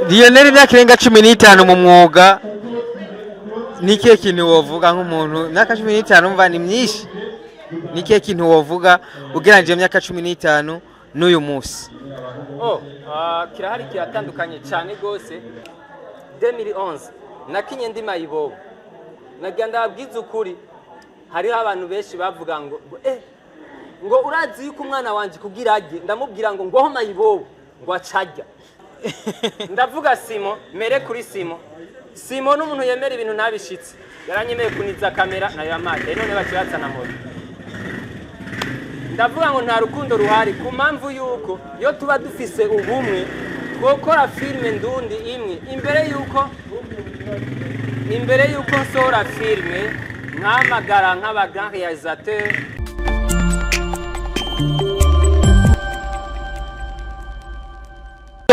Lionel, imyaka irenga 15 mu mwuga, ni ikihe kintu wovuga nk'umuntu? Imyaka 15 umva ni myinshi. Ni ikihe kintu wovuga ugereranyije imyaka 15 n'uyu munsi? Oh, kirahari, kiratandukanye cyane rwose. 2011 nakinye ndi mayibobo. Nagira ndababwiza ukuri, hariho abantu benshi bavuga ngo urazi yuko umwana wanje kugira arye ndamubwira ngo ngoho mayibobo, ngo acarya. Ndavuga Simo, mere kuri Simo. Simo n'umuntu yemera ibintu ntabishitse, yaranyemeye kuniza kamera nayo amazi none bakiratsa na moto. Ndavuga ngo nta rukundo ruhari, ku mpamvu yuko iyo tuba dufise ubumwe twokora filime ndundi imwe. Imbere yuko nsohora filime, nkahamagara nk'aba grand réalisateur.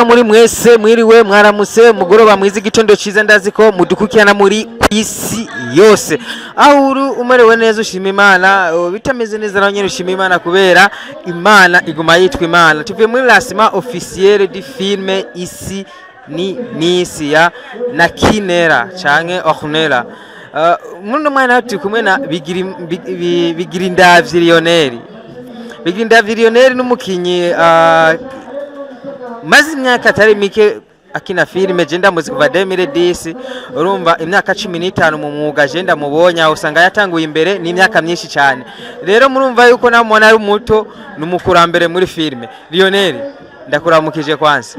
Muri mwese mwiriwe, mwaramutse, mugoroba mwiza, igitondo cyiza. Ndazi ko mudukurikirana muri ku isi yose. Aho uri umerewe neza ushima Imana, bitameze neza naho nyine ushima Imana, kubera Imana iguma yitwa Imana. Tuvuye muri lancement officiel du film Isi ni Nisi ya Nakinera canke Ornella. Muri uno mwanya turi kumwe na Bigirindavyi Lionel. Bigirindavyi Lionel n'umukinyi maze imyaka atari mike akina filime. Je ndamuzi kuva 2010, urumva imyaka 15 mu mwuga. Je ndamubonye aho usanga yatanguye imbere, ni imyaka myinshi cyane. Rero murumva yuko namubona ari muto, ni umukurambere muri filime. Lionel, ndakuramukije kwanza.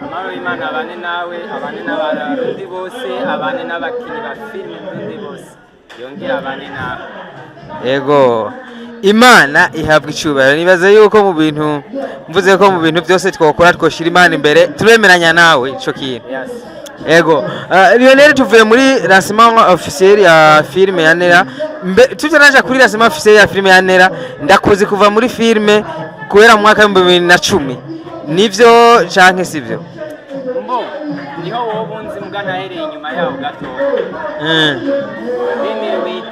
Amahoro y'Imana abane nawe, abane n'Abarundi bose, abane n'abakinyi ba filime ndundi bose, yongere abane nawe. Ego, Imana ihabwa icyubahiro. Nibaza yuko mu bintu mvuze ko mu bintu byose twokora twoshira Imana imbere, turemeranya nawe ico kintu. Yes. Ego, Lionel, tuvuye muri lancement officiel ya filime ya Nera. Tutaraja kuri lancement officiel ya filime ya Nera, ndakuzi kuva muri filime guhera mu mwaka wa 2010. Nivyo canke sivyo? Mbo niho wowe unzi, mbwa nahereye inyuma yaho gato. 2008.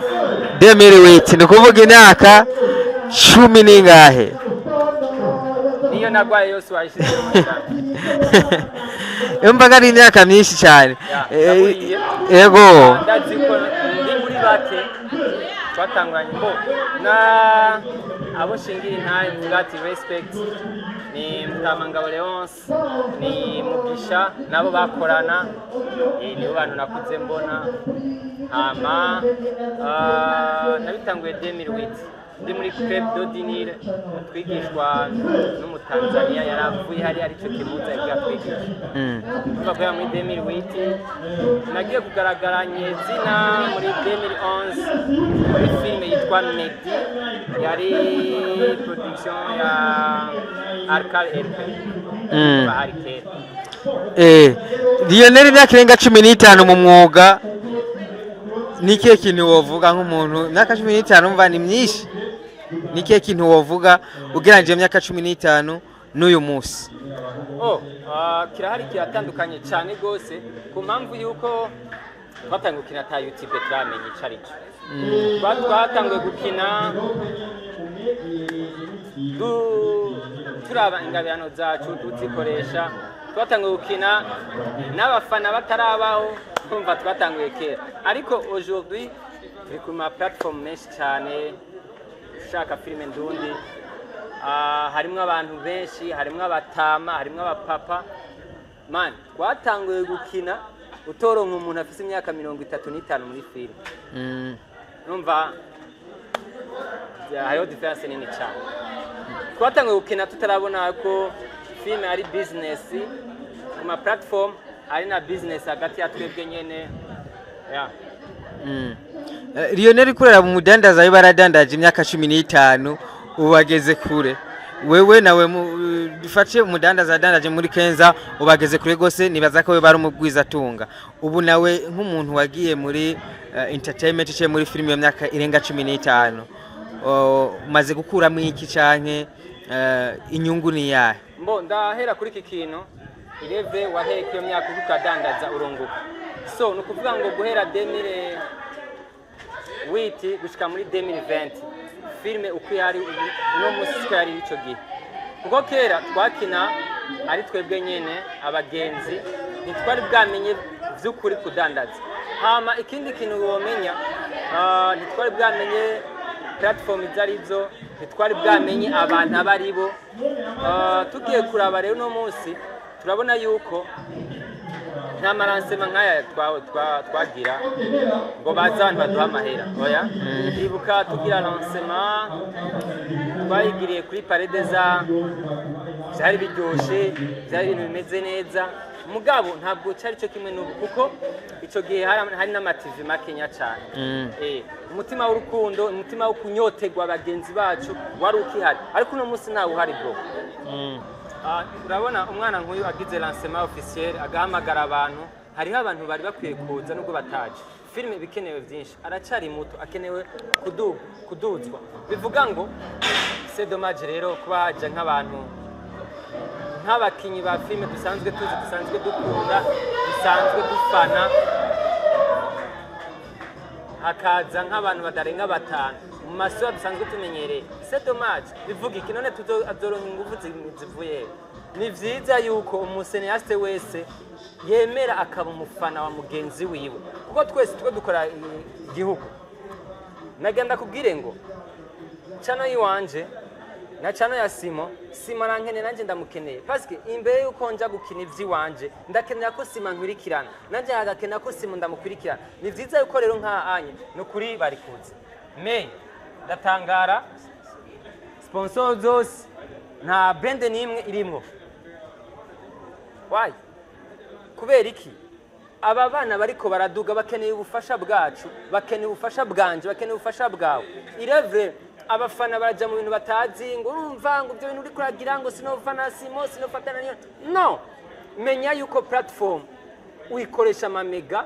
2008, ni ukuvuga imyaka cumi n'ingahe? Niyo nagwaye yose wayishizemo cyane. Yumva ko ari imyaka myinshi cyane. Ya, ndaburiye. Ego. Ndazi ko ndi muri bake twatanguranye, mbo na abo shingira intahe mvuga ati respect ni Mutamangabo Leonce, ni Mugisha nabo bakorana, nibo bantu nakuze mbona. Hama nabitanguye 2008 ndi muri Club Dodinire, twigishwa n'Umutanzania yaravuye hariya, aricyo kimuza yabwiye atwigisha. Kuva guhera muri 2008 nagiye kugaragara nyezina muri 2011 muri filime yitwa Medi, yari production ya Arcal RP. Hari kera. Lionel, imyaka irenga 15 mu mwuga, ni ikihe kintu wovuga nk'umuntu? Imyaka 15 umva ni myinshi. Ni ikihe kintu wovuga ugereranyije imyaka 15 n'uyu munsi? Oh, kirahari, kiratandukanye cyane rwose, ku mpamvu yuko twatanguye gukina ata YouTube turamenya ico ari cyo. Twatanguye gukina turaba ingabirano zacu tuzikoresha. Twatanguye gukina n'abafana batarabaho. Kumva twatanguye kera, ariko aujourd'hui turi ku ma platform menshi cyane. Ushaka filime ndundi, harimwo abantu benshi, harimwo abatama, harimwo abapapa. Man, twatanguye gukina utoronka umuntu afise imyaka 35 muri filime. Numva hariho différence nini cyane. Twatanguye gukina tutarabona ko filime ari business ku ma platform, ari na business hagati ya twebwe nyene, yeah. Lionel, kurera mu mudandaza we baradandaje imyaka 15, ubageze kure. Wewe nawe dufate umudandaza yadandaje muri Kenza, ubageze kure gose. Nibaza ko we bari umugwizatunga. Ubu nawe nk'umuntu wagiye muri entertainment cyangwa muri filime iyo myaka irenga 15, umaze gukuramo iki canke inyungu ni yahe? Mbo ndahera kuri iki kintu ireve waheka iyo myaka uriko uradandaza urunguka. So ni ukuvuga ngo guhera 2008 gushika muri 2020, filime uko yari uno munsi siko yari ico gihe, kuko kera twakina Ari twebwe nyene abagenzi ntitwari bwamenye vy'ukuri kudandaza. Hama ikindi kintu womenya, ntitwari bwamenye platform izo arizo, ntitwari bwamenye abantu abo ari bo. Tugiye kuraba rero, uno munsi turabona yuko nta ma lancement nk'aya twagira ngo baze abantu baduhe amahera, oya. Ibuka tugira lancement, twayigiriye kuri Palais des Arts, byari biryoshe, byari ibintu bimeze neza. Mugabo ntabwo cyari cyo kimwe n'ubu, kuko icyo gihe hari n'ama TV makenya cyane. Umutima w'urukundo, umutima wo kunyotegwa bagenzi bacu wari ukihari, ariko uno munsi ntawe uhari, bro. Urabona umwana nk'uyu agize lancement officiel, agahamagara abantu, hariho abantu bari bakwiye kuza nubwo bataje. Filime ibikenewe byinshi, aracari muto, akenewe kuduzwa. Bivuga ngo c'est dommage rero kuba haja nk'abantu, nk'abakinyi ba filime dusanzwe tuzi, dusanzwe dukunda, dusanzwe dufana, hakaza nk'abantu badarenga batanu mu masura dusanzwe tumenyereye. C'est dommage. Bivuga iki none? Azoronka ingufu zivuye he? Ni vyiza yuko umu cinéaste wese yemera akaba umufana wa mugenzi wiwe, kuko twese tuko dukora igihugu. Nagenda kubwire ngo channel yiwanje na channel ya Simo, Simo arankeneye, nanjye ndamukeneye, parce imbere yuko nja gukina ivy'iwanje ndakenera ko Simo nkurikirana, nanjye hagakenera ko Simo ndamukurikirana. Ni vyiza yuko rero nka anye nukuri bari kuza, mais ndatangara, sponsor zose nta brand n'imwe irimwo. Why? Kubera iki? Aba bana bariko baraduga bakeneye ubufasha bwacu, bakeneye ubufasha bwanje, bakeneye ubufasha bwawe. Irevre abafana baraja mu bintu batazi, ngo urumva ngo ibyo bintu uriko uragira, ngo sinofana Simo, sinofatana niyo. No menya yuko platform uyikoresha amamega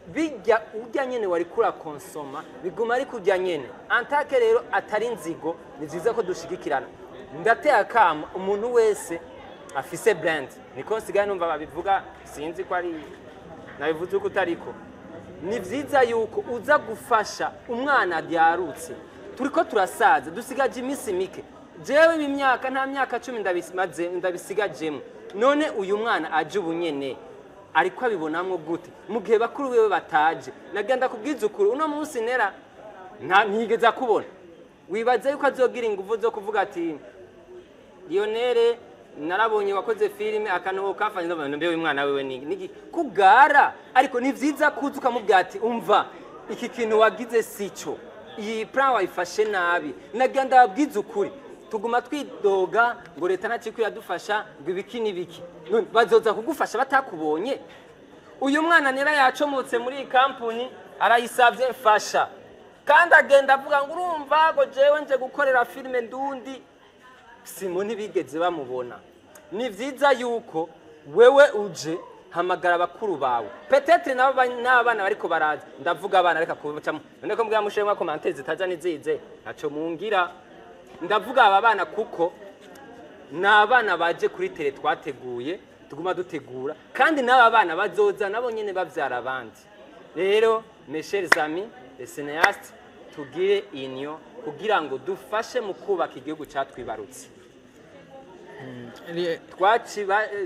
bijya ujya nyene wari kurakonsoma, biguma ari kujya nyene antake. Rero atari inzigo, ni vyiza ko dushigikirana. Ndateye akamo umuntu wese afise brand, niko nsigaye numva babivuga, sinzi ko ari nabivuze uko utariko. Ni vyiza yuko uza gufasha umwana dyarutse. Turiko turasaza, dusigaje iminsi mike. Jewe imyaka, nta myaka 10 ndabisimaze, ndabisigajemo. None uyu mwana aje ubu nyene ariko abibonamwo gute mu gihe bakuru biwe bataje? Nagenda kubwiza ukuri, uno munsi nera nta ntigeze kubona. Wibaza yuko azogira ingufu zo kuvuga ati: "Lionel, narabonye wakoze filime, akantu kafanye mbe uyu mwana wewe ni kugara"? Ariko ni vyiza kuza ukamubwira ati: "Umva, iki kintu wagize sico, iyi plan wayifashe nabi." Nagira ndababwiza ukuri, tuguma twidoga ngo leta ntacyo iradufasha, ngo ibiki n'ibiki. None bazoza kugufasha batakubonye? Uyu mwana nera yacomotse muri iyi kampuni, arayisabye mfasha, kandi agenda avuga ngo urumva ngo jewe nje gukorera filime ndundi, Simo ntibigeze bamubona. Ni vyiza yuko wewe uje hamagara abakuru bawe, peut-être nabo n'abana bariko baraza. Ndavuga abana, reka kubacamo. None ko mbwira mushemwa commentaires zitaza nizize, ntaco mungira. Ndavuga aba bana kuko ni abana baje kuri télé twateguye, tuguma dutegura, kandi n'aba bana bazoza nabo nyene bavyara abandi. Rero mes chers amis les cinéastes, tugire union kugira ngo dufashe mu kubaka igihugu catwibarutse.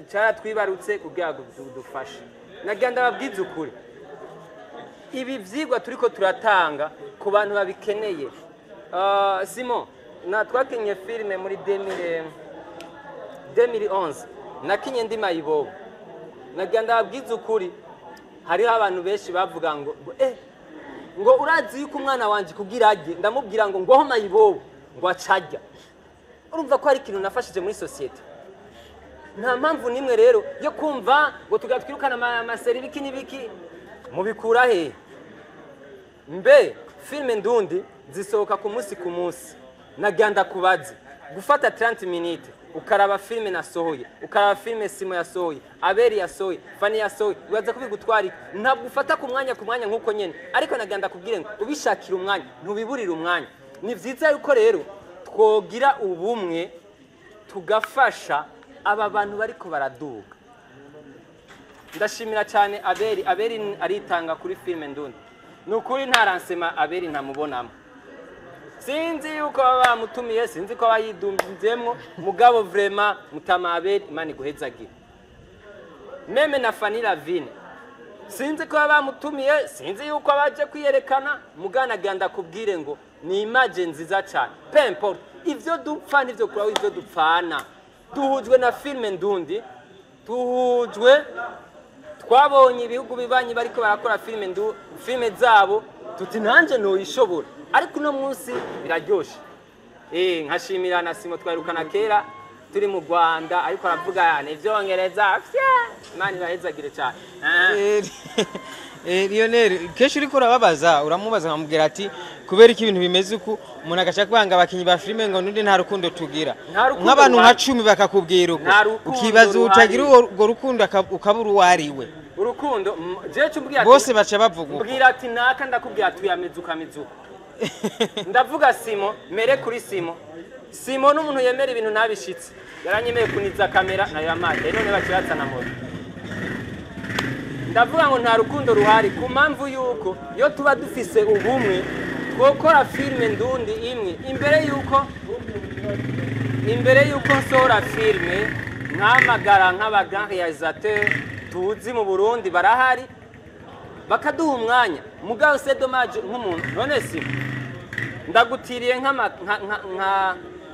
Cyaratwibarutse kugira ngo dufashe. Nagira ndababwize ukuri, ibi vyigwa turiko turatanga ku bantu babikeneye. Simon na twakinye filime muri 2000 2011, nakinye ndi mayibobo. Nagira ndababwize ukuri, hariho abantu benshi bavuga ngo urazi yuko umwana wanje kugira arye ndamubwira ngo ngoho mayibobo, ngo acarya. Urumva ko hari ikintu nafashije muri société. Nta mpamvu n'imwe rero yo kumva ngo tugira twirukana ama séries, ibiki n'ibiki. Mubikura he? Mbe filime ndundi zisohoka ku munsi ku munsi. Nagira ndakubaze, gufata 30 minutes ukaraba filime nasohoye, ukaraba filime Simo yasohoye, Aberi yasohoye, Fani yasohoye, wibaza ko bigutwara iki? Ntabwo ufata ku mwanya ku mwanya nk'uko nyene. Ariko nagira ndakubwire ngo ubishakira umwanya, ntubiburire umwanya. Ni vyiza yuko rero twogira ubumwe, tugafasha aba bantu bariko baraduga. Ndashimira cyane Aberi. Aberi aritanga kuri filime ndundi. Ni ukuri, nta lancement Aberi ntamubonamo. Sinzi yuko baba bamutumiye, sinzi ko bayidumbyemwo, mugabo vraiment Mutama Abel, Imana iguhezagira. Même na Fanny Lavine, sinzi ko baba bamutumiye, sinzi yuko baje kwiyerekana, mugana ganda kubwire ngo ni image nziza cyane. Peu importe ivyo dupfa n'ivyo kuraho, ivyo dupfana, duhujwe na filme ndundi, duhujwe. Twabonye ibihugu bibanyi bariko barakora filme ndu filme zabo, tuti nanje noyishobora, ariko uno munsi biraryoshe. Nkashimira na Simo twarukana kera turi mu Rwanda, ariko aravuga n'ivyongereza fya. Imana ibahezagire cyane. Lionel, kenshi uriko urababaza, uramubaza nkamubwira ati kubera iki ibintu bimeze uku, umuntu agaca kwanga abakinyi ba filime ngo nundi nta rukundo tugira. Nta rukundo Nk'abantu nka ruhari. 10 bakakubwira uko, Nta rukundo ukibaza ruhari. utagira urwo rukundo ukabura uwo ari we. Urukundo, jewe cumbwira ati Bose baca bavuga uko. Mbwira ati naka, ndakubwira ati uyameze ukameze uko. Ndavuga Simo, mere kuri Simo. Simo n'umuntu yemera ibintu ntabishitse, yaranyemeye kuniza kamera nayo amazi none bakibatsana moto. Ndavuga ngo nta rukundo ruhari ku mpamvu yuko iyo tuba dufise ubumwe twokora filime ndundi imwe. Imbere yuko nsohora filime, nkamagara nk'aba grand réalisateur tuzi mu Burundi barahari, bakaduha umwanya. Mugabo c'est dommage, nk'umuntu none si ndagutiriye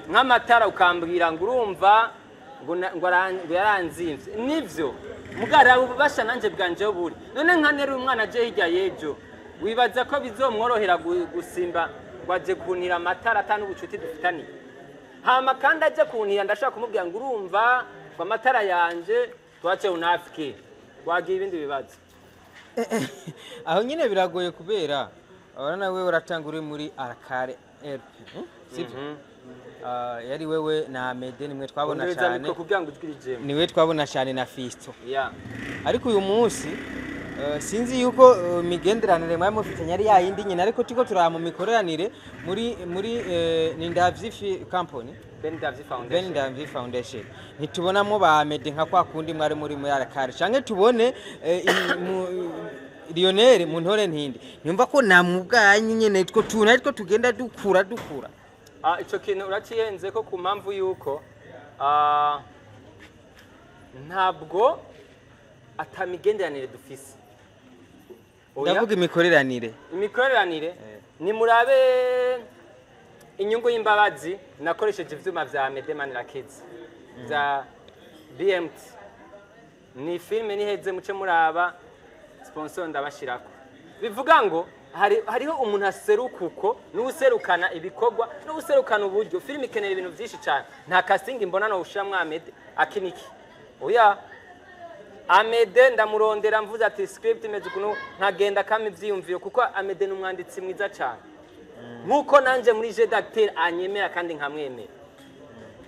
nk'amatara ukambwira ngo urumva ngo yaranzimvye. Nivyo, mugara ububasha nanje bwanje buri none nkanera umwana aje hirya y'ejo, wibaza ko bizomworohera gusimba ngo aje kunira amatara atanu ubucuti dufitaniye? Hama kandi aje kuntira, ndashaka kumubwira ngo urumva ngo amatara yanje twace unafike wagira ibindi bibazo. Aho nyine biragoye kubera urabona wewe uratanga uri muri Arakare RP, sibyo? Ah, yari wewe na Mede nimwe twabona Ongereza cyane. Micro kugira ngo ijwi rijemo. Niwe twabona cyane na Fisto. Ariko uyu munsi sinzi yuko imigenderanire mwari mufitanye ari yayindi nyine, ariko turiko turaba mu mikoreranire muri ni Ndavyi company. Ben Davy Foundation. Ben Ndavyi Foundation, ntitubonamo ba Mede nka kwa kundi mwari muri Arakare, canke tubone Lionel mu ntore ntindi. Nyumva ko namubwanyi nyene two tuntu ariko tugenda dukura dukura. Ah, ico kintu uraciyenze ko ku mpamvu yuko ntabwo atamigenderanire dufise. Oya. Ndavuga imikoreranire. Imikoreranire ni murabe inyungu y'imbabazi, nakoresheje ivyuma vya Medemani Kids bya BMT. Ni filime niheze muce muraba sponsor ndabashirako. Bivuga ngo hariho umuntu aseruka uko n'userukana ibikorwa n'userukana uburyo. Filime ikenera ibintu byinshi cyane. Nta casting mbona no ushiramwo Amede akiniki. Oya, Amede ndamurondera mvuze ati script imeze ukuntu, nkagenda kama ivyiyumviro, kuko Amede ni umwanditsi mwiza cyane, nkuko nanje muri jeu d'acteur anyemera kandi nkamwemera.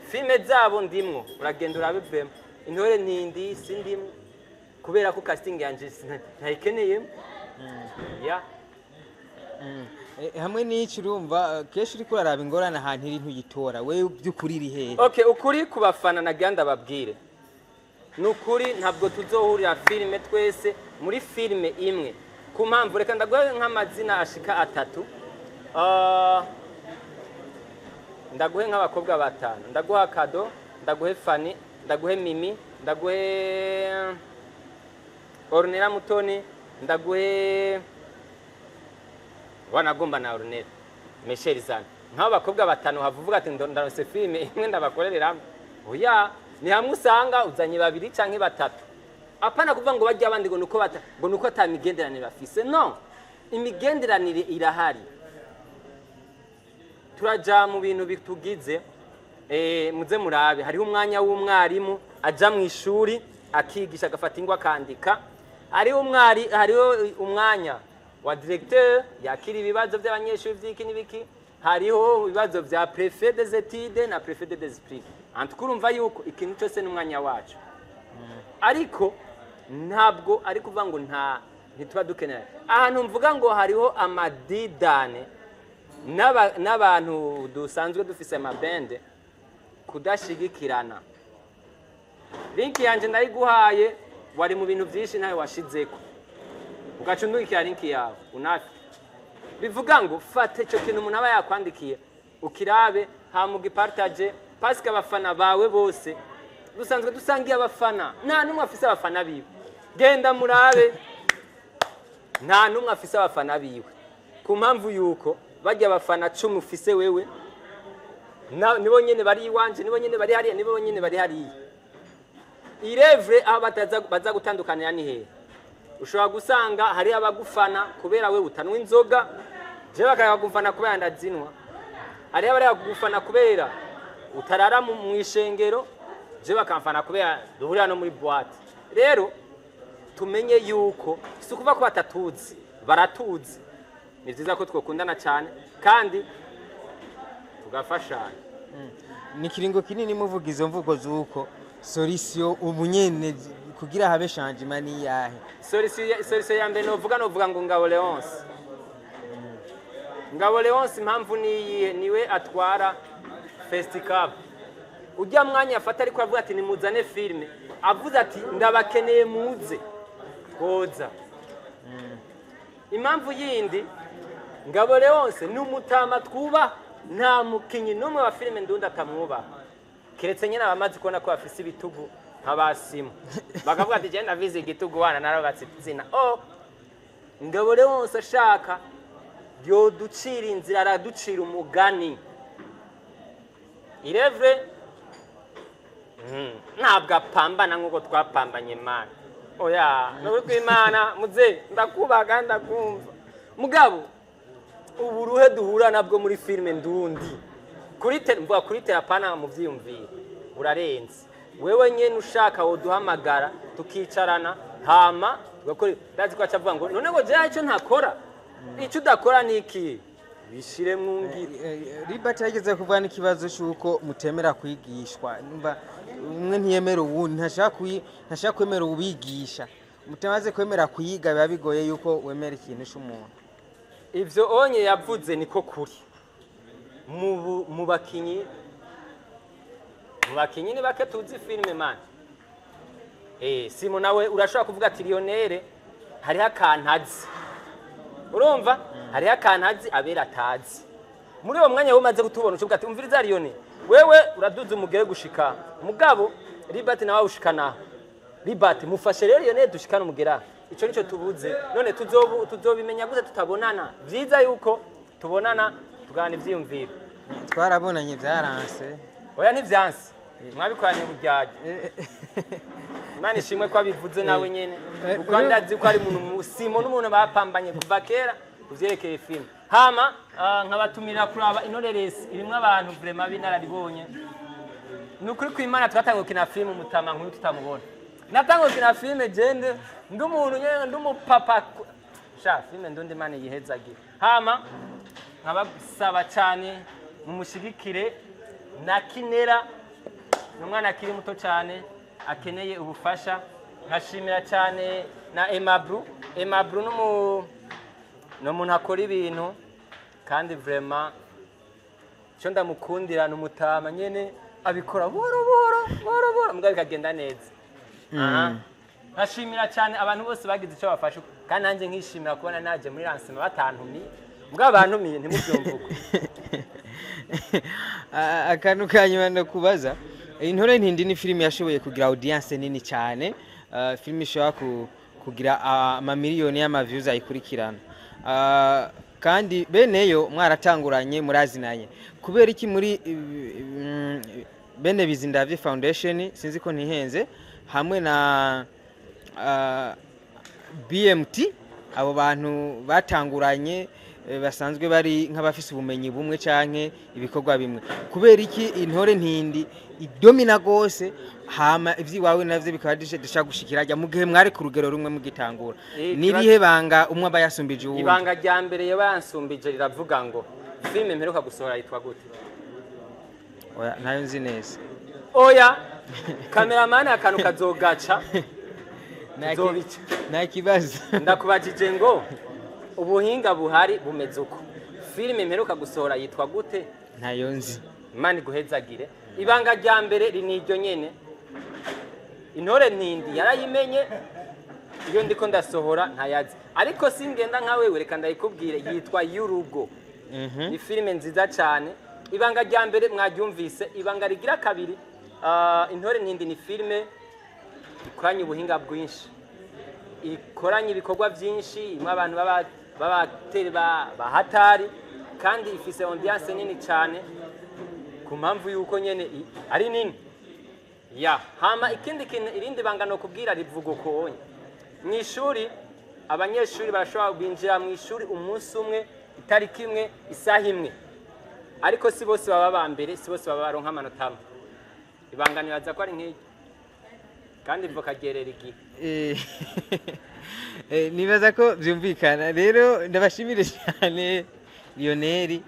Filime zabo ndimwo, uragenda urabivemo. Intore ntindi sindimwo kubera ko casting yanje ntayikeneyemo ya. Hamwe n'iki urumva kenshi uriko uraraba ingorane ahantu iri ntuyitora, wewe by'ukuri iri hehe? Okay, ukuri ku bafana nagira ndababwire ni ukuri, ntabwo tuzohurira filime twese muri filime imwe. Ku mpamvu reka ndaguhe nk'amazina ashika atatu. Ndaguhe nk'abakobwa batanu, ndaguha Kado, ndaguhe Fani, ndaguhe Mimi, ndaguhe Ornella Mutoni, ndaguhe wanagomba na Ornella Michel Zana. Nk'abo bakobwa batanu havuga ati ndaronse filime imwe ndabakorereramo? Oya, ni hamwe usanga uzanye babiri canke batatu. Apana kuvuga ngo bajya abandi ngo nuko bata ngo nuko ata migenderanire bafise. No, imigenderanire irahari. Turaja mu bintu bitugize. Muze murabe, hariho umwanya w'umwarimu aja mu ishuri akigisha, agafata ingwa akandika. Hariho umwari, hariho umwanya wa directeur yakira ibibazo by'abanyeshuri by'iki n'ibiki, hariho ibibazo bya préfet des études na préfet des disciplines. Antuko urumva yuko ikintu cyose n'umwanya wacu, ariko ntabwo ari kuvuga ngo nta ntituba dukenera. Ahantu mvuga ngo hariho amadidane n'abantu dusanzwe dufise amabende, kudashigikirana. Link yanje ndayiguhaye, wari mu bintu byinshi ntawe washizeko, ugaca undungikira link yawe unafi. Bivuga ngo fata icyo kintu umuntu aba yakwandikiye. Ukirabe hama ugipartage, parce que abafana bawe bose dusanzwe dusangiye abafana, nta n'umwe afise abafana biwe. Genda murabe, nta n'umwe afise abafana biwe, ku mpamvu yuko bajya abafana 10 ufise wewe nibo nyene bari iwanje, nibo nyene bari hariya, nibo nyene bari hariya. Irevre aho bataza baza gutandukanira ni hehe? Ushobora gusanga hari abagufana kubera we utanwa inzoga, je bakagufana kubera ndazinwa. Hari abari bagufana kubera utarara mu ishengero, je bakamfana kubera duhurira no muri boîte. Rero tumenye yuko si ukuvuga ko batatuzi, baratuzi. Ni vyiza ko twokundana cyane kandi tugafashanya. Ni kiringo kinini muvuga izo mvugo z'uko solution ubu nyene kugira habe changement ni yahe? Solution ya mbere novuga ngo Ngabo Leonce. Ngabo Leonce impamvu ni iyihe? Niwe atwara Festicab. Ujya mwanya afata ariko avuga ati nimuzane filme, avuze ati ndabakeneye muze twoza. Impamvu yindi, Ngabo Leonce ni umutama twubaha, nta mukinyi n'umwe wa filime ndundi atamwubaha, keretse nyine abamaze kubona ko bafise ibitugu nk'abasimu bakavuga ati genda vize igitugu wana narobatse izina. Oh, Ngabo Leonce ashaka yoducira inzira, araducira umugani. Irevre ntabwo apambana nk'uko twapambanye Imana. Oya, nukuri kw'Imana muze ndakubaha kandi ndakumva. Mugabo uburuhe duhura nabwo muri filime ndundi kuri mvuga kuri terapana mu vyiyumviro urarenze. Wewe nyene ushaka woduhamagara tukicarana hama tugakora. Ndazi ko acavuga ngo none ngo jewe icyo ntakora, icyo udakora ni iki? Bishire mu ngiro. Libert yageze kuvuga n'ikibazo cy'uko mutemera kwigishwa. Numva umwe ntiyemera uwundi, ntashaka kwemera ubigisha. Mutamaze kwemera kuyiga biba bigoye yuko wemera ikintu c'umuntu. Ivyo onye yavuze niko kuri. Mu bakinyi, mu bakinyi ni bake tuzi filime man. Simo nawe urashobora kuvuga ati Lionel hariho akantu azi. Urumva? Hariho akantu azi abera atazi. Muri uwo mwanya umaze kutubona ucuvuga ati umviriza Lionel, wewe uraduza umugere gushika. Mugabo Libert nawe ushikana. Libert mufashe rero Lionel dushikana umugera. Ico nico tubuze. None tuzobimenya gute tutabonana? Vyiza yuko tubonana tugana ivyiyumviro. Twarabonanye byaranse. Oya ntivyanse. Mwabikoranye buryarya. Imana ishimwe ko abivuze nawe nyene. Kuko ndazi ko ari umuntu Simo n'umuntu bapambanye kuva kera kuvyerekeye film. Hama nkabatumira kuraba Inoreresi irimwo abantu vraiment b'inararibonye. Nukuri kw'Imana twatanguye gukina film umutama nk'uyu tutamubona. Natanguye gukina film jende ndi umuntu nyene ndi umupapa. Sha film ndundi Imana yihezagira. Hama nkabasaba cyane mumushigikire na Kinera, ni umwana akiri muto cyane akeneye ubufasha. Nkashimira cyane na Emabru. Emabru ni umuntu akora ibintu kandi vraiment icyo ndamukundira ni umutama nyene abikora buhoro buhoro buhoro buhoro mbwa bikagenda neza. Nkashimira cyane abantu bose bagize icyo bafasha, kandi nanjye nkishimira kubona naje muri lancement batantumiye, mbwa bantumiye ntimubyumve uko. Akantu kanyuma ndakubaza, Intore Ntindi ni filime yashoboye kugira audience nini cyane, filime ishobora kugira amamiliyoni y'amaviews ayikurikirana. Kandi beneyo mwaratanguranye murazinanye. Kubera iki muri bene Bizindavye Foundation, sinzi ko ntihenze, hamwe na BMT, abo bantu batanguranye basanzwe bari nk'abafise ubumenyi bumwe canke ibikorwa bimwe, kubera iki Intore Ntindi idomina gose hama ivyiwawe navyo bikaba dusha gushikira mu gihe mwari ku rugero rumwe mugitangura? Nirihe banga umwe aba yasumbije uwundi? Ibanga rya mbere yaba yansumbije riravuga ngo filime mperuka gusohora yitwa gute? Oya ntayo nzi neza. Oya cameraman akantu kazogaca. Nzobica. Nta kibazo. Ndakubajije ngo ubuhinga buhari bumeze uko, filime mperuka gusohora yitwa gute? Ntayo nzi. Imana iguhezagire. Ibanga rya mbere ni iryo nyene. Intore Ntindi yarayimenye, iyo ndiko ndasohora ntayazi, ariko singenda nka wewe, reka ndayikubwire, yitwa Y'urugo. Ni filime nziza cyane. Ibanga rya mbere mwaryumvise. Ibanga rigira kabiri, Intore Ntindi ni filime ikoranye ubuhinga bwinshi, ikoranye ibikorwa byinshi, irimo abantu b'abateri bahatari, kandi ifise ambiance nini cyane ku mpamvu yuko nyene ari nini ya. Hama ikindi kintu, irindi banga no kubwira rivuga ukonye mu ishuri, abanyeshuri barashobora binjira mu ishuri umunsi umwe, itariki imwe, isaha imwe, ariko si bose baba ba mbere, si bose baba baronka amanota amwe. Ibanga nibaza ko ari nk'iryo, kandi ivoka ryerera igihe. Nibaza ko byumvikana. Rero ndabashimire cyane, Lionel.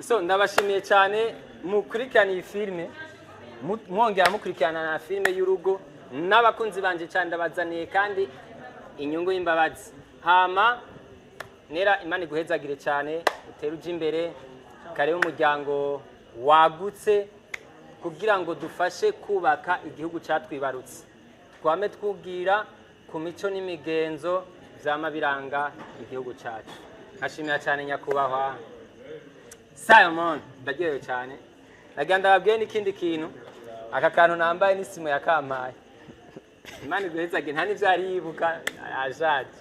So ndabashimiye cyane, mukurikirana iyi filime, mwongera mukurikirana na filime y'urugo n'abakunzi banje cyane. Ndabazaniye kandi inyungu y'imbabazi. Hama nera Imana iguhezagire cyane, utere uje imbere kare umuryango wagutse, kugira ngo dufashe kubaka igihugu cyatwibarutse, twame twubwira ku mico n'imigenzo vyama biranga igihugu cyacu. Nkashimira cyane nyakubahwa Simon, ndaryohewe cyane. Nagira ndababwiye n'ikindi kintu, aka kantu nambaye n'isimu yakampaye. Imana iguhezage, nta n'ivyo yari yibuka, ashaje.